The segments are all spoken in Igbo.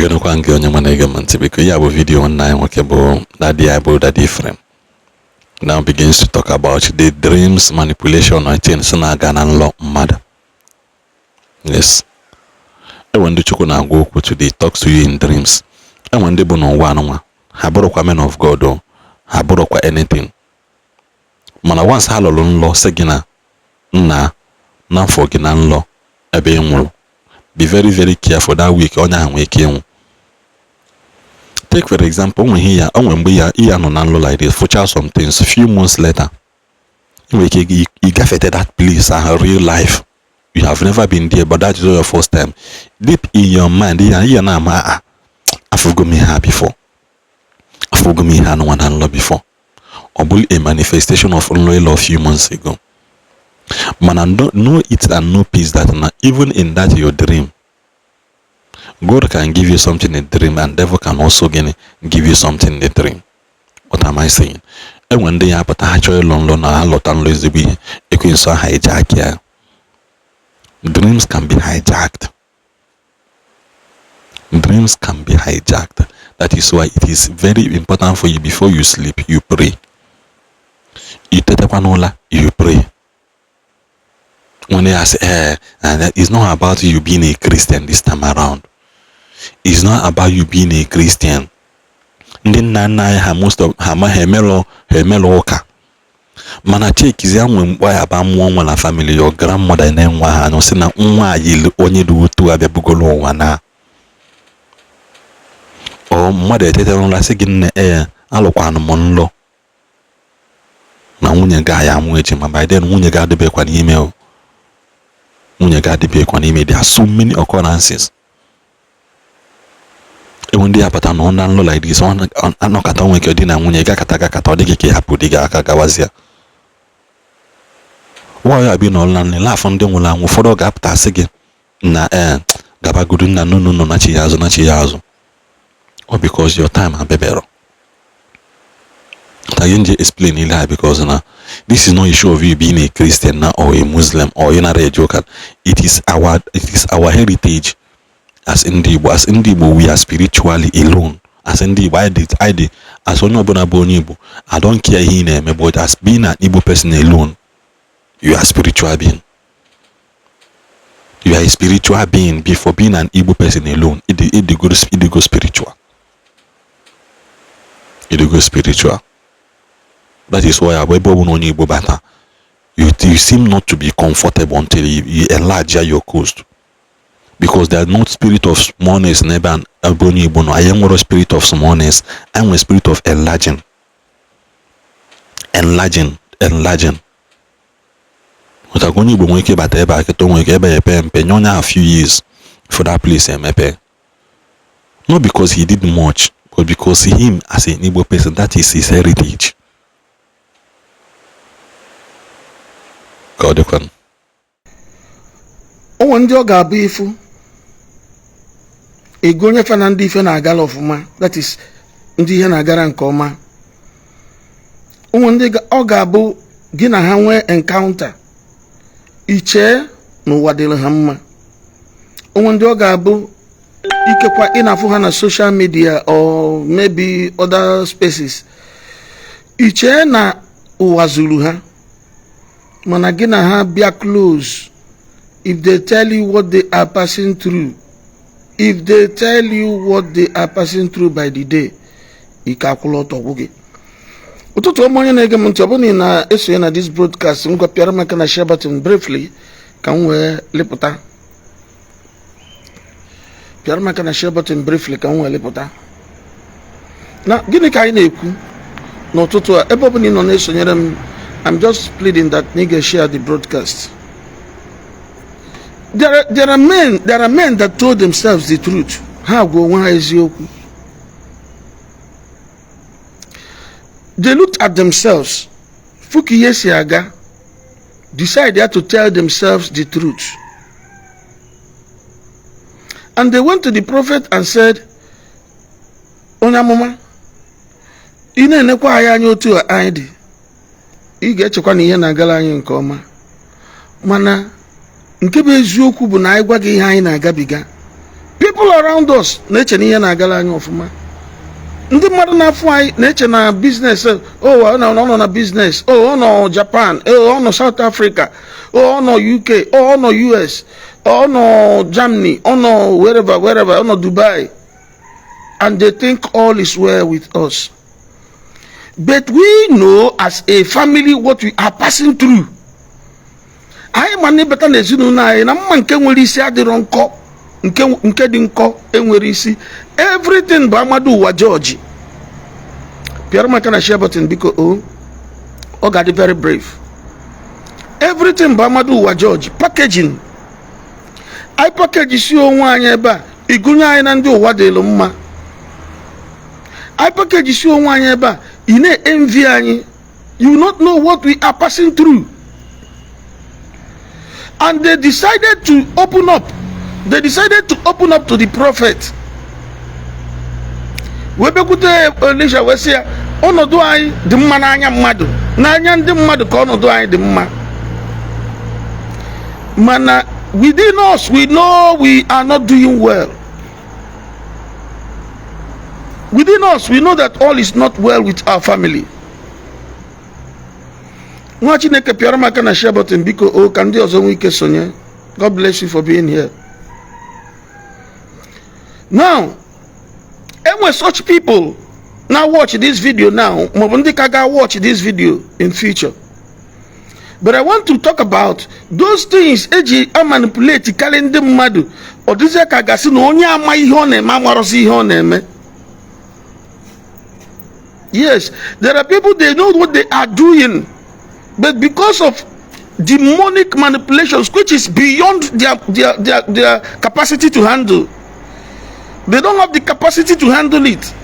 Egenekwa gị onye ma na-ege m ntị, biko. Ya bụ video nwanne anyị nwoke bụ daddy anyị, bụ Daddy Ephraim, now begins to talk about the dreams manipulation and things na-aga na nlọ mmadụ. Yes, enwe ndị Chukwu na-agwa okwu today, talks to you in dreams. Enwe ndị bụ n'ụwa anụnwa, ha bụrụkwa men of God o, ha bụrụkwa anything, mana once ha lụrụ nlọ, sị gị na nna n'afọ gị na nlọ ebe ị nwụrụ, be very very careful. That week onye ahụ nwee ike ịnwụ. Take for example, onwe ihe ya, onwe mgbe ya iya nọ na nlọ like this, fụcha some things. Few months later, ị nwere ike ịgafete that place ahụ real life. You have never been there, but that is your first time. Deep in your mind, ya na-ama a, afụgo m ihe a before, afụgo m ihe anụnwa na nlọ before. Ọ bụrụ a manifestation of nlọ ịlọ few months ago. Mana know it and know peace that na even in that your dream, God can give you something in dream and devil can also give you something in the dream. What am I saying? Enwe ndị ya apụta, ha chọọ ịlọ nlọ na ha lọta nlọ ezigbo ihe, ekwensu aha hijack ya. Dreams can be hijacked. Dreams can be hijacked. That is why it is very important for you, before you sleep, you pray. Itetekwa n'ụla, you pray. When they ask, and it's not about you being a Christian this time around. It's not about you being a Christian. Ndị nna nna anyị ha, most of ha amaghị emelụ, ha emelụ ụka, mana chekizi nwe mkpọ ya ba mụọ nwa na family, your grandmother na-enwe ha anụ sị na nwa a yiri onye dị otu abịa bugolo ụwa na ọ mmadụ etetara ụra, sị gị, "Nne, ee, alụkwanụ m nlọ na nwunye gị ya amụ ejima." By then nwunye gị adịbekwa n'ime o, nwunye gị adịbekwa n'ime. There are so many occurrences. Enwe ndị ya bata nọ na nlọ like this, anọkata nwe ike di na nwunye gakata gakata, ọ dịghị ka ịhapụ di gị aka gawazịa. Nwaanyị abi nọ na nle afọ ndị nwụrụ anwụ, ụfọdụ ọ ga-apụta sị gị na ee, gabagodu nna nnu nọ nachi ya azụ, nachi ya azụ ọ, because your time abịabịarọ. Ka nje explain ile ha, because na this is not issue of you being a Christian na or a Muslim or you nara eje ụka. It is our heritage as ndị Igbo. As ndị Igbo, we are spiritually alone. As ndị Igbo, I dị as onye ọbụla bụ onye Igbo, I don't care ihe ị na-eme, but as being an Igbo person alone, you are spiritual being. You are a spiritual being before being an Igbo person alone. It go spiritual, it go spiritual. That is why ebe ọ bụla onye Igbo bata, you seem not to be comfortable until you enlarge your coast, because there are not spirit of smallness n'ebe ebe onye Igbo nọ. Anyị nwere spirit of smallness, anyị nwere spirit of enlarging, enlarging, enlarging. Ụtaka onye Igbo nwere ike ịbata ebe a kịta, o nwere ike ebe ya epe mpe, nye onye ahụ few years for that place emepe, not because he did much, but because him as an Igbo person, that is his heritage. Ka ọ dịkwanụ. Onwe ndị ọ ga-abụ ifu ego onye fa na ndị ife na-agara ọfụma, that is ndị ihe na-agara nke ọma. Onwe ndị ọ ga-abụ gị na ha nwee encounter, ichee n'ụwa dịrị ha mma. Onwe ndị ọ ga-abụ ikekwa ị na-afụ ha na social media or maybe other spaces, ichee na ụwa zuru ha, mana gị na ha bịa close, if they tell you what they are passing through, if they tell you what they are passing through by the day, ike akwụla ọtọ gwụ gị. Ụtụtụ ọma, onye na-ege m ntị. Ọ bụrụ na ị na-esonye na this broadcast, ngwa, pịara m aka na share button briefly ka m wee lepụta. Pịara m aka na share button briefly ka m wee lepụta. Na gịnị ka anyị na-ekwu n'ụtụtụ a? Ebe ọ bụla ị nọ na-esonyere m, I'm just pleading that nigga share the broadcast. There are men that told themselves the truth. Ha gwa onwe ha eziokwu. They looked at themselves, fụ ka ihe si aga, decide to tell themselves the truth. And they went to the prophet and said, "Onye amụma, ị na-enekwa anyị anya otu a anyị dị, ị ga-echekwa na ihe na-agara anyị nke ọma, mana nke bụ eziokwu bụ na anyị gwa gị ihe anyị na-agabiga." People People around us na-eche na ihe na-agara anyị ọfụma. Ndị mmadụ na-afụ anyị na-eche na business, oh, ọ nọ na business, oh, ọ nọ Japan, oh, ọ nọ South Africa, oh, ọ nọ UK, oh, ọ nọ US, ọ nọ Germany, ọ nọ wherever, wherever, ọ nọ Dubai, and they think all is well with us. But we know as a family what we are passing through. Anyị ma na ịbata n'ezinụlọ anyị na mma nke nwere isi adịrọ nkọ, nke dị nkọ enwere isi. Everything bụ amadu ụwa. George, pịara maka na share button, biko. O ọ ga-adị very brief. Everything bụ amadu ụwa George. Packaging anyị, package si onwe anyị ebe a, ịgụnye anyị na ndị ụwa dịlụ mma. Anyị package si onwe anyị ebe a, ị na-envy anyị. You will not know what we are passing through. And they decided to open up. They decided to open up to the prophet, wee bịakwute Elisha, wee sị ya, ọnọdụ anyị dị mma n'anya mmadụ, n'anya ndị mmadụ ka ọnọdụ anyị dị mma, mana within us we know we are not doing well. Within us we know that all is not well with our family. Nwa Chineke, pịara m aka na share button, biko o, ka ndị ọzọ nwee ike sonye. God bless you for being here. Now, enwe such people now watch this video now, maọbụ ndị ka ga watch this video in future. But I want to talk about those things eji a manipulate karị ndị mmadụ, ọ dịzie ka gasị na onye ama ihe ọ na-eme, amarọzi ihe ọ na-eme. Yes, there are people, they know what they are doing, but because of demonic manipulations which is beyond their capacity to handle, they don't have the capacity to handle it,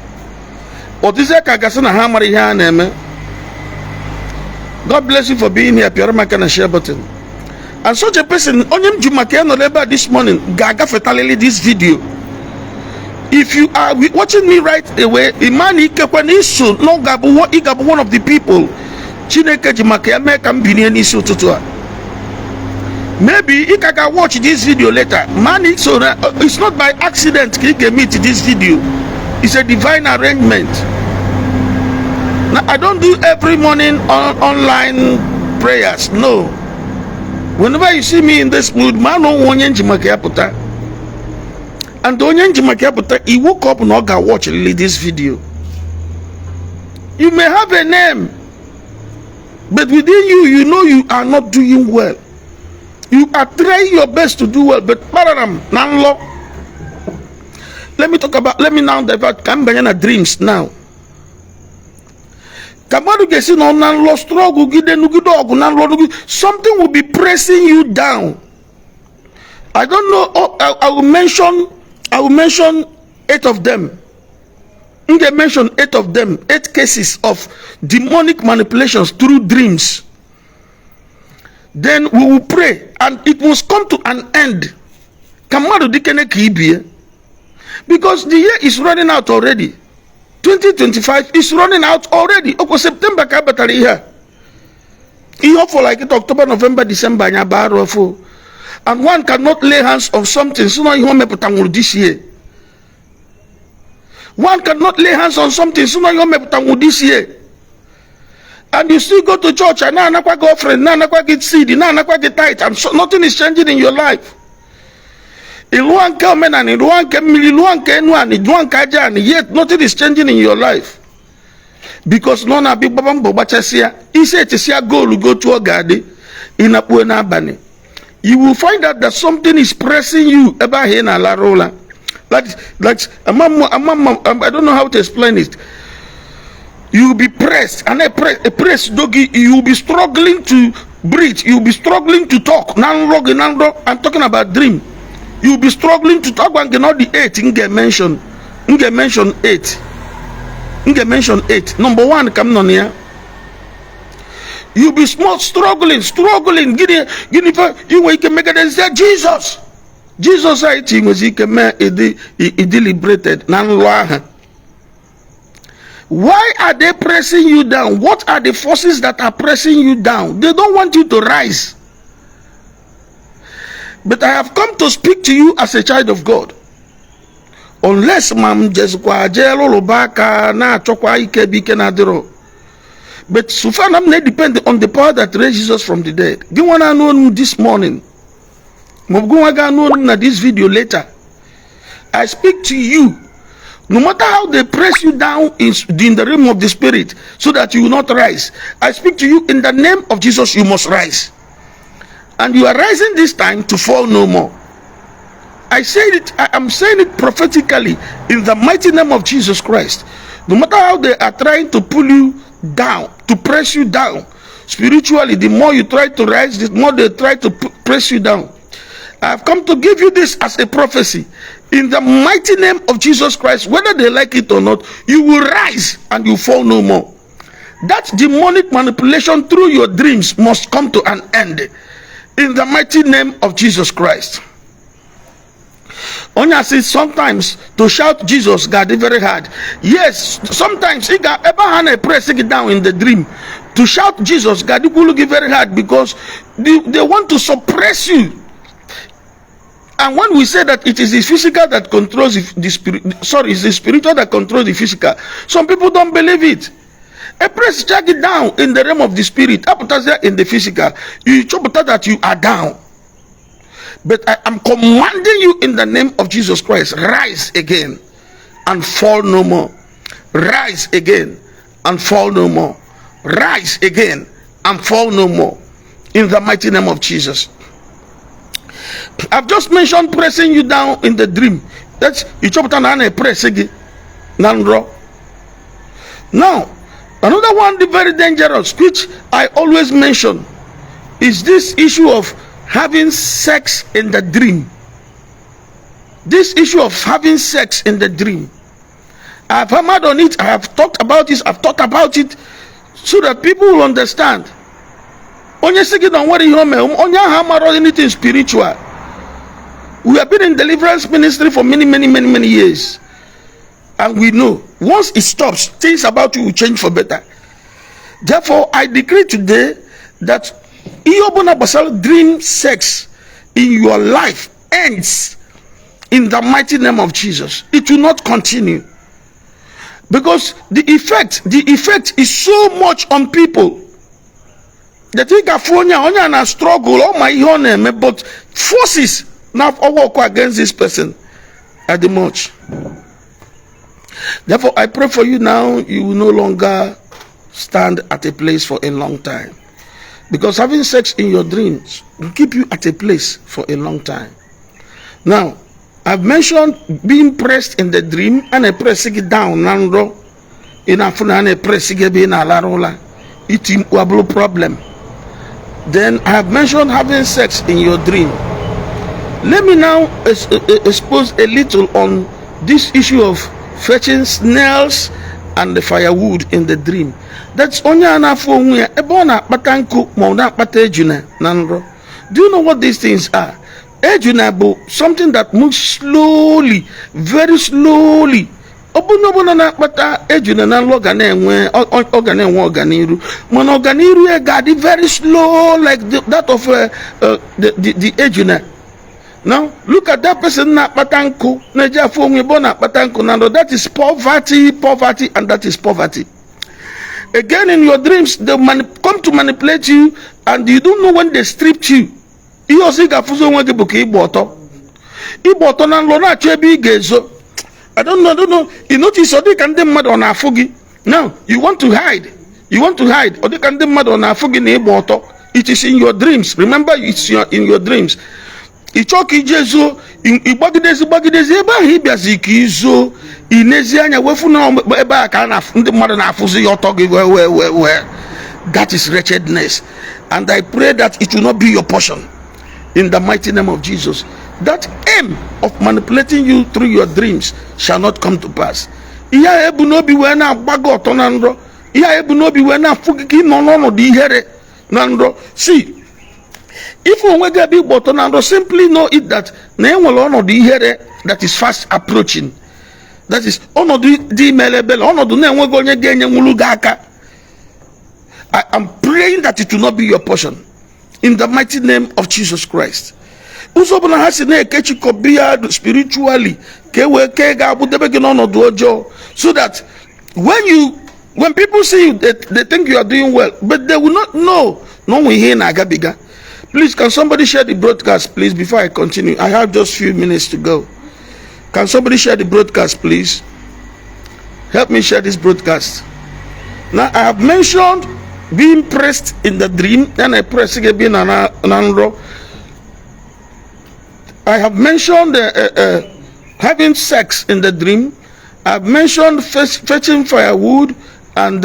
ọ dịzie ka gasị na ha mara ihe a na-eme. God bless you for being here. Pịara m aka na share button. And such a person, onye m ji maka ya nọrọ ebe a this morning, ga-agafetalili this video. If you are watching me right away, ịma na ikekwe na iso na ọ ga-abụ, ị ga-abụ one of the people Chineke ji maka ya mee ka m binie n'isi ụtụtụ a. Maybe ị ka ga watch this video later, ma na iso na it's not by accident ka ị ga-meet this video. It's a divine arrangement. Now, I don't do every morning online prayers. No. Whenever you see me in this mood, ma na onwe onye nji maka ya pụta. And onye nji maka ya pụta, iwu ka ọ bụ na ọ ga-watch this video. You may have a name, but within you, you know you are not doing well. You are trying your best to do well, but pararam na nlọ. Let me now divert ka m banye na dreams now. Ka mmadụ ga-esi nọ na nlọ struggle gide nugide ọgụ na nlọ nugide, something will be pressing you down. I don't know. Oh, I will mention eight of them. M ga-mention eight of them, eight cases of demonic manipulations through dreams. Then we will pray and it must come to an end. Ka mmadụ dikene ka ibie, because the year is running out already. 2025 is running out already. Okwa September ka batara ihe a. Ihe ọ fọrọ like it, October, November, December, anyị abaa arụ ọfụ. And one cannot lay hands on something so na ihe o mepụta nwụrụ this year. One cannot lay hands on something so na ihe o mepụta nwụrụ this year, and you still go to church and na-anakwa gị offering, na-anakwa gị seed, na-anakwa gị tithe, and so nothing is changing in your life. Ịlụọ nke omenala, ịlụọ nke mmiri, lụọ nke enu anị, lụọ nke aja anị, yet nothing is changing in your life, because na ọ na-abịa gbaba mbọ, gbachasịa isi, echesịa goolu go otu ọ ga-adị, ịnakpuo n'abalị, you will find out that something is pressing you ebe ahụ ị na-alarụ ụra. Like I don't know how to explain it. You will be pressed and a press doggy. You will be struggling to breathe, you will be struggling to talk na nrọ gị, na nrọ. I'm talking about dream. You will be struggling to talk. Gwa gị, not the eight m ga-mention. M ga-mention eight. M ga-mention eight. Number one ka m nọ na ya. You be small struggling, struggling. Gịnị gịnị fe inwe ike megidezie Jesus, Jesus anyị ti nwezi ike mee ịdị ịdị liberated na nlọ ahụ. Why are they pressing you down? What are the forces that are pressing you down? They don't want you to rise. But I have come to speak to you as a child of God. Unless ma m jezikwa jee lụlụba aka na-achọkwa ike bụ ike na-adịrọ. But so far na m na-depend on the power that raised Jesus from the dead. Gị nwa na-anụ olu this morning, maọbụ gị nwa ga-anụ olu na this video later, I speak to you. No matter how they press you down in the realm of the spirit so that you will not rise, I speak to you in the name of Jesus, you must rise. And you are rising this time to fall no more. I said it, I am saying it prophetically in the mighty name of Jesus Christ. No matter how they are trying to pull you down, to press you down spiritually, the more you try to rise, the more they try to press you down. I have come to give you this as a prophecy. In the mighty name of Jesus Christ, whether they like it or not, you will rise and you fall no more. That demonic manipulation through your dreams must come to an end. In the mighty name of Jesus Christ. Onye asị sometimes to shout Jesus ga-adị very hard. Yes, sometimes ị ga ebe ha na-press gị down in the dream, to shout Jesus ga-adịkwulu gị very hard because they want to suppress you. And when we say that it is the physical that controls the spirit, sorry, it's the spiritual that controls the physical, some people don't believe it. A press check it down in the realm of the spirit, apụtazia in the physical, you chọpụta that you are down. But I am commanding you in the name of Jesus Christ, rise again and fall no more. Rise again and fall no more. Rise again and fall no more. In the mighty name of Jesus. I've just mentioned pressing you down in the dream. That's ịchọpụta na a na-epress gị na nrọ. Now, another one, the very dangerous, which I always mention, is this issue of having sex in the dream. This issue of having sex in the dream. I've hammered on it, I have talked about this, I've talked about it so that people will understand. Onye sị gị na o nwere ihe o mee, onye ahụ amarọ anything spiritual. We have been in deliverance ministry for many, many, many, many years. And we know once it stops, things about you will change for better. Therefore, I decree today that ihe ọbụla gbasara dream sex in your life ends in the mighty name of Jesus. It will not continue. Because the effect is so much on people. That ị ga-afụ onye a na struggle, ọ ma ihe ọ na-eme, but forces na work against this person at the much. Therefore, I pray for you now, you will no longer stand at a place for a long time. Because having sex in your dreams will keep you at a place for a long time. Now, I've mentioned being pressed in the dream and a pressing it down na nrọ. Ị na-afụ na a na-epress gị ebe ị na-alarụ ụla. Iti mkpu abụrụ problem. Then I have mentioned having sex in your dream. Let me now expose a little on this issue of fetching snails and the firewood in the dream. That's onye a na-afụ onwe ya ebe ọ na-akpata nkụ ma ọ na-akpata ejuna na nrọ. Do you know what these things are? Ejuna bụ something that moves slowly, very slowly. Ọ bụ na ọbụla na-akpata ejuna na nrọ ga na-enwe ọ ga na-enwe ọganiru, mana ọganiru ya ga-adị very slow like that of the ejuna. Now, look at that person na-akpata nkụ na-eji afụ onwe ebe ọ na-akpata nkụ na nrọ. That is poverty, poverty, and that is poverty. Again, in your dreams, they come to manipulate you, and you don't know when they stripped you. Ihe ọzọ ị ga-afụzi onwe gị bụ ka ịgba ọtọ. Ịgba ọtọ na nrọ na-achọ ebe ị ga-ezo. I don't know, I don't know. You notice ọ dị ka ndị mmadụ ọ na-afụ gị. Now, you want to hide. You want to hide. Ọ dị ka ndị mmadụ ọ na-afụ gị na ịgba ọtọ. It is in your dreams. Remember, it's in your dreams. Ị chọọ ka ije zoo, ịgbagidezi gbagidezi ebe ahụ ị bịazi ka izo, ị nezi anya wefu na ebe a ka a na ndị mmadụ na-afụzi ya ọtọ gị wee wee wee wee. That is wretchedness, and I pray that it will not be your portion in the mighty name of Jesus. That aim of manipulating you through your dreams shall not come to pass. Ihe a ebu n'obi wee na-agba gị ọtọ na nrọ, ihe a ebu n'obi wee na-afụ gị ka ị nọ n'ọnọdụ ihere na nrọ, see, ife onwe gị ebe ịgba ọtọ na nrọ, simply know it that na enwere ọnọdụ ihere that is fast approaching. That is ọnọdụ dị imere ebele, ọnọdụ na-enweghị onye ga-enyenwuru gị aka. I am praying that it will not be your portion in the mighty name of Jesus Christ. Ụzọ ọbụla ha si na-ekechikọbi ya spiritually ka e wee kee ga-agbụ debe gị n'ọnọdụ ọjọọ, so that when people see you, they think you are doing well, but they will not know na onwe ihe ị na-agabiga. Please, can somebody share the broadcast, please, before I continue? I have just few minutes to go. Can somebody share the broadcast, please? Help me share this broadcast. Now, I have mentioned being pressed in the dream, and I press again na na nrọ. I have mentioned having sex in the dream. I've mentioned fetching firewood and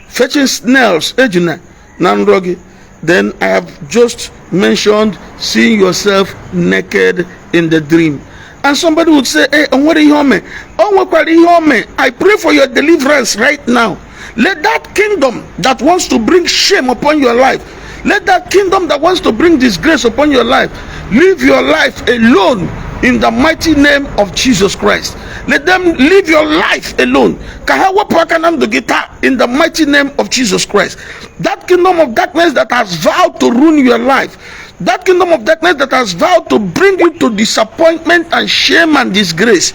fetching snails, ejuna, na nrọ gị. Then I have just mentioned seeing yourself naked in the dream. And somebody would say, "Hey, o nwere ihe ome? O nwekwara ihe ome." I pray for your deliverance right now. Let that kingdom that wants to bring shame upon your life, let that kingdom that wants to bring disgrace upon your life, leave your life alone in the mighty name of Jesus Christ. Let them leave your life alone. Ka ha wepụ aka na ndụ gị taa in the mighty name of Jesus Christ. That kingdom of darkness that has vowed to ruin your life, that kingdom of darkness that has vowed to bring you to disappointment and shame and disgrace,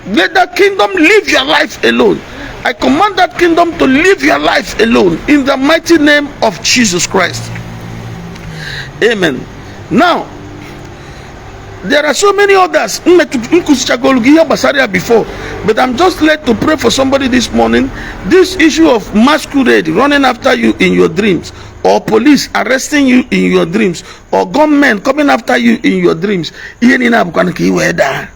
let that kingdom leave your life alone. I command that kingdom to leave your life alone in the mighty name of Jesus Christ. Amen. Now, there are so many others. M kụzichagolu gị ihe gbasara ya before, but I'm just led to pray for somebody this morning. This issue of masquerade running after you in your dreams, or police arresting you in your dreams, or gunmen coming after you in your dreams, ihe niile abụkwanụ ka i wee daa.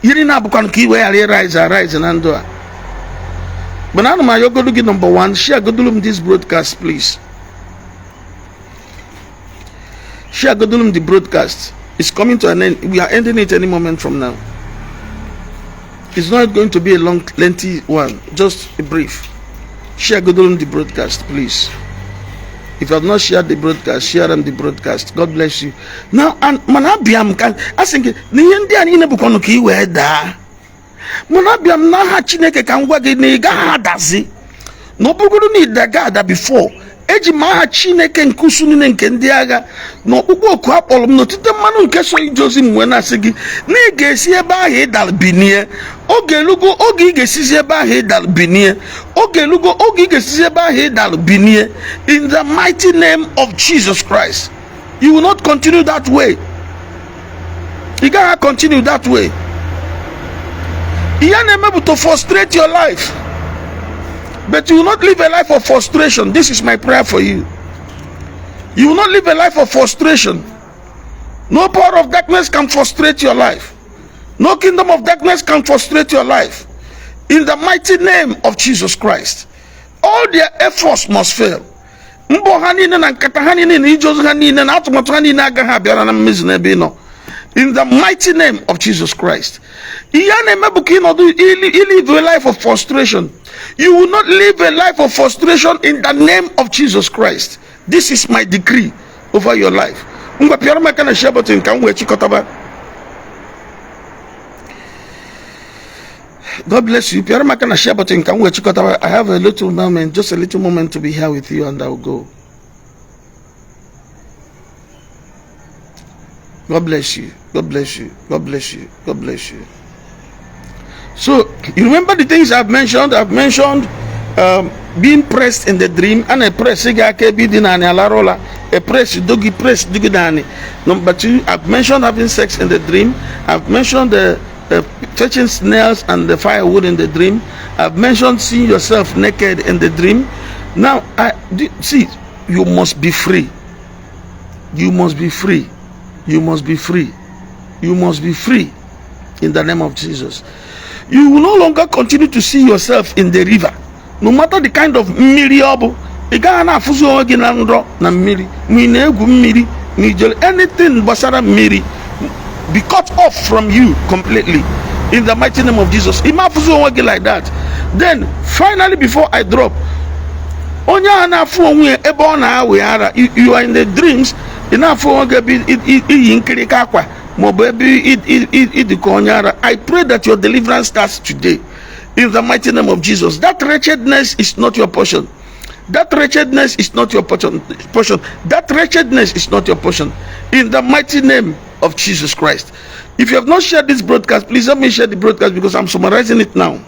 Ihe niile abụkwanụ ka i wee ghara ịrise arise na ndụ a. But ana m ayọgodu gị, number one, share godulu m this broadcast, please. Share godulu m the broadcast. It's coming to an end. We are ending it any moment from now. It's not going to be a long, lengthy one, just a brief. Share godulu m the broadcast, please. If you have not shared the broadcast, share them the broadcast. God bless you. Now, and mana abịa m ka asị gị na ihe ndị a niile bụkwanụ ka ị wee daa. Mana abịa m n'aha Chineke ka m gwa gị na ị gaghị adazi, na ọ bụrụgodu na ị daga ada before, eji m aha Chineke nke usu niile nke ndị agha na ọkpụkpọ oku akpọrọ m n'otite mmanụ nke so ije ozi m wee na-asị gị na ị ga-esi ebe ahụ ị dara binie. Oge elugo oge ị ga-esizi ebe ahụ ị dara binie. Oge elugo oge ị ga-esizi ebe ahụ ị dara binie in the mighty name of Jesus Christ. You will not continue that way. Ị gaghị continue that way. Ihe na-eme bụ to frustrate your life, but you will not live a life of frustration. This is my prayer for you. You will not live a life of frustration. No power of darkness can frustrate your life. No kingdom of darkness can frustrate your life in the mighty name of Jesus Christ. All their efforts must fail. Mbọ ha niile na nkata ha niile na ije ozi ha niile na atụmatụ ha niile agaghị abịara na mmezu n'ebe ị nọ in the mighty name of Jesus Christ. Ihe a na-eme bụ ka ịnọdụ live a life of frustration. You will not live a life of frustration in the name of Jesus Christ. This is my decree over your life. Ngwa, pịara m aka na share button ka m wee chịkọtaba. God bless you. Pịara m aka na share button ka m wee chịkọtaba. I have a little moment, just a little moment to be here with you, and I will go. God bless you. God bless you. God bless you. God bless you. So, you remember the things I've mentioned? I've mentioned being pressed in the dream, and a press gị aka ebe dị naanị alarụla, a press dogi press dogi naanị. Number two, I've mentioned having sex in the dream. I've mentioned the fetching snails and the firewood in the dream. I've mentioned seeing yourself naked in the dream. Now, I see, you must be free. You must be free. You must be free. You must be free in the name of Jesus. You will no longer continue to see yourself in the river. No matter the kind of mmiri ọ bụ, ị gaghị na-afụzi onwe gị na nrọ na mmiri, ma ị na-egwu mmiri, ma ijere anything gbasara mmiri be cut off from you completely in the mighty name of Jesus. Ị ma afụzi onwe gị like that. Then finally, before I drop, onye ahụ na-afụ onwe ya ebe ọ na-awị ara, you are in the dreams, ị na-afụ onwe gị ebe iyi nkirika akwa maọbụ ebe ịdịka onye ara. I pray that your deliverance starts today in the mighty name of Jesus. That wretchedness is not your portion. That wretchedness is not your portion. That wretchedness is not your portion. In the mighty name of Jesus Christ. If you have not shared this broadcast, please help me share the broadcast because I'm summarizing it now.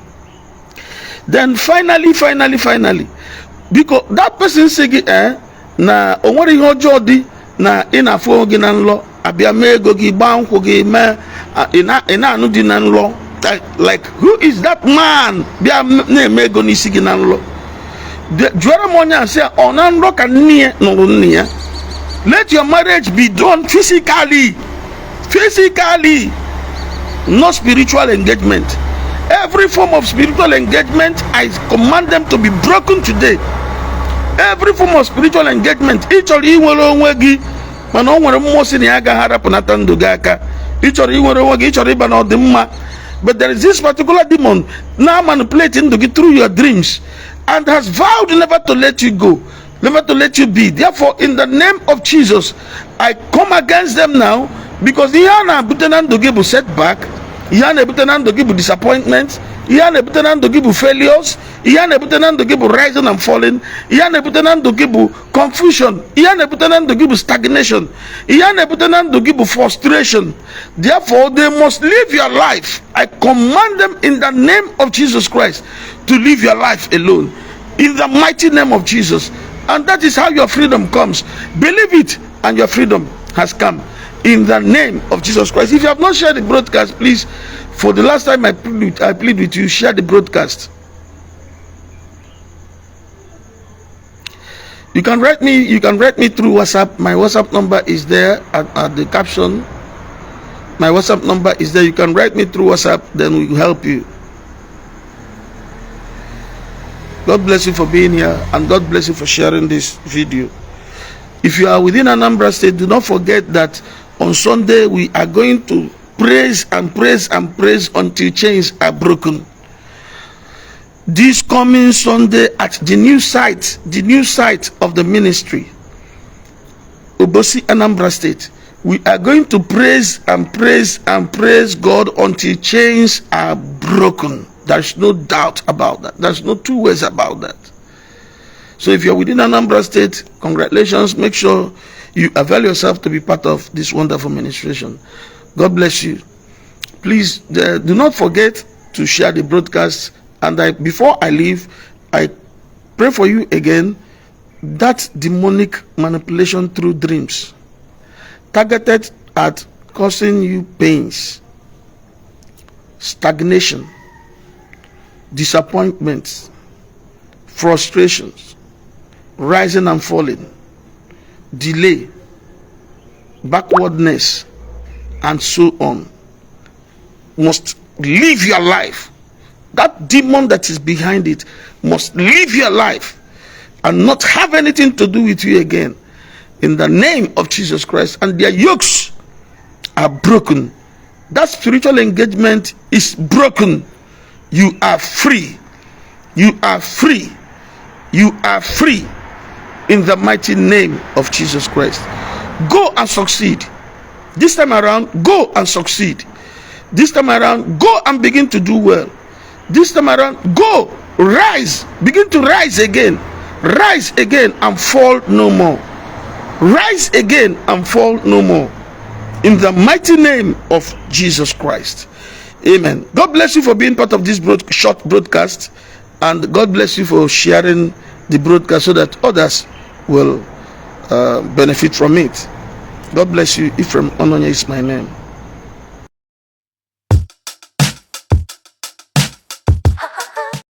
Then finally, finally, finally, because that person sị gị na o nwere ihe ọjọọ dị na ị na-afụ onwe gị na nlọ, abịa mee ego gị, gbaa nkwụ gị, mee ị na-anụ di na nlọ. Like, who is that man bịa na-eme ego n'isi gị na nlọ? Jụọrọ m onye a, sị ya, ọ na nrọ ka nne ya nụrụ nne ya. Let your marriage be done physically, physically, not spiritual engagement. Every form of spiritual engagement, I command them to be broken today. Every form of spiritual engagement. Ị chọrọ inwere onwe gị, mana o nwere mmụọ si na ya agaghị arapụnata ndụ gị aka. Ị chọrọ inwere onwe gị, ị chọrọ ịba n'ọdịmma, but there is this particular demon now manipulating ndụ gị through your dreams and has vowed never to let you go, never to let you be. Therefore, in the name of Jesus, I come against them now, because ihe a na-ebute na ndụ gị bụ setback, ihe a na-ebute na ndụ gị bụ disappointment, ihe a na-ebute na ndụ gị bụ failures, ihe a na-ebute na ndụ gị bụ rising and falling, ihe a na-ebute na ndụ gị bụ confusion, ihe a na-ebute na ndụ gị bụ stagnation, ihe a na-ebute na ndụ gị bụ frustration. Therefore, they must live your life. I command them in the name of Jesus Christ to live your life alone, in the mighty name of Jesus. And that is how your freedom comes. Believe it, and your freedom has come, in the name of Jesus Christ. If you have not shared the broadcast, please, for the last time I plead with you, share the broadcast. You can write me, you can write me through WhatsApp. My WhatsApp number is there at the caption. My WhatsApp number is there. You can write me through WhatsApp, then we will help you. God bless you for being here, and God bless you for sharing this video. If you are within Anambra State, do not forget that on Sunday we are going to praise and praise and praise until chains are broken. This coming Sunday at the new site of the ministry, Obosi, Anambra State, we are going to praise and praise and praise God until chains are broken. There's no doubt about that. There's no two ways about that. So if you're within Anambra State, congratulations. Make sure you avail yourself to be part of this wonderful ministration. God bless you. Please do not forget to share the broadcast. And before I leave, I pray for you again, that demonic manipulation through dreams targeted at causing you pains, stagnation, disappointments, frustrations, rising and falling, delay, backwardness, and so on, must leave your life. That demon that is behind it must leave your life and not have anything to do with you again, in the name of Jesus Christ. And their yokes are broken. That spiritual engagement is broken. You are free. You are free. You are free, in the mighty name of Jesus Christ. Go and succeed. This time around, go and succeed. This time around, go and begin to do well. This time around, go, rise, begin to rise again. Rise again and fall no more. Rise again and fall no more. In the mighty name of Jesus Christ. Amen. God bless you for being part of this short broadcast. And God bless you for sharing the broadcast so that others will benefit from it. God bless you. Ephraim Ononye is my name.